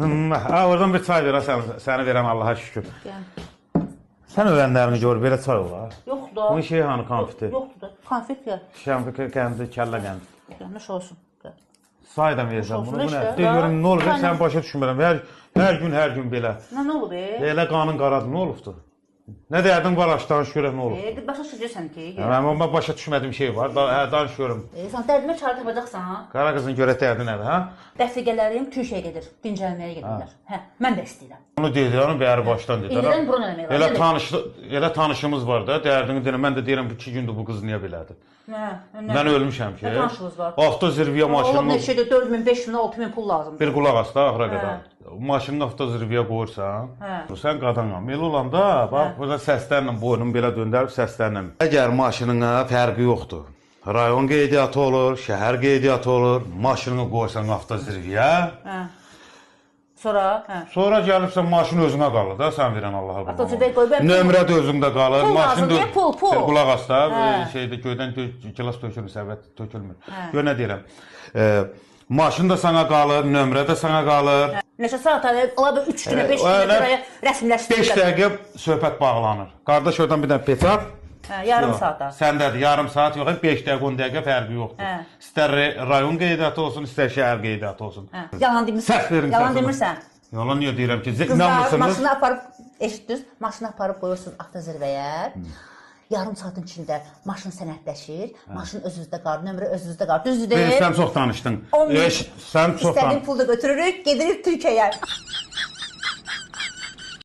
Ha, oradan bir çay ver, ha, səni verən Allaha şükür. Gəl. Sən ölənlərini gör, belə çay olar. Yoxdur da. Bunun şey hanı konfeti? Yoxdur da. Konfet gəl. Şəmpi qəndi, kəllə qəndi. Gəl, nuş olsun. Gəl. Say da versən bunu. Bu nə? Olsun De görüm nə olub? Sən- Sən başa düşmürəm. Hər gün, hər gün belə. Nə olub? E? Elə qanın qaradır, nə olubdur? Nə dərdin var aç, danış görək nə olub? E, başa düşürsən ki. Hə, Mən başa düşmədiyim şey var. Da, hə, danış görüm. E, sən dərdimə çarə tapacaqsan. Qara qızın görə dərdi nədir, hə? Rəfiqələrim Türkiyəyə gedir, dincəlməyə gedirlər. Hə, mən də istəyirəm. Onu dedi, onu bəri başdan dedi. İndidən burun eləmək Elə lazım. tanışlı, elə tanışımız var da, dərdini deyirəm. Mən də deyirəm bu 2 gündür bu qız niyə belədir? Hə, nə? Mən ölmüşəm ki. Nə tanışınız var? Avtozirviyə Oğlum maşınını nə şeydir, 4000, 5000, 6000 pul lazımdır. bir qulaq as da axıra qədər. Maşını avtozirviyə qoyursan, Hə. sən qadınam. Elə olanda bax burada səslərlə boynunu belə döndərib səslərlə. Əgər maşınına fərqi yoxdur. Rayon qeydiyyatı olur, şəhər qeydiyyatı olur. Maşınını qoyursan avtozirviyə. Hə. Sonra, hə. Sonra gəlibsən maşın özünə qalır da, sən verən Allaha qurban. Avtozirviyə qoy, mən- Nömrə də özündə qalır. Pul maşın lazım da deyə, pul, pul. Bir qulaq as da, Hə. şeydə göydən gilas tökülmür, səbət tökülmür. Hə. Gör nə deyirəm. Maşın da sana qalır, nömrə də sana qalır. Neçə saat, ola bir 3 günə, 5 günə Elə bir aya 5 rəsmiləşdirirlər. dəqiqə söhbət bağlanır. Qardaş oradan bir dənə petar. Hə, yarım saata. Səndədir, yarım saat yox, 5 dəqiqə, 10 dəqiqə fərqi yoxdur. Hə. İstər rayon qeydiyyatı olsun, istər şəhər qeydiyyatı olsun. Hə. Yalan demirsən. Səs verin Yalan səsini. demirsən. Yalan niyə deyirəm ki, Qızlar inanmırsınız? maşını aparıb eşitdiniz? Maşını aparıb qoyursunuz avtozirvəyə. Yarım saatın içində maşın sənədləşir, maşın özünüzdə qalır, nömrə özünüzdə qalır. Düzdür? Ey, Sən çox danışdın. 10 min. Sən çox İstədiyin danışdın. pulu da götürürük, gedirik Türkiyəyə.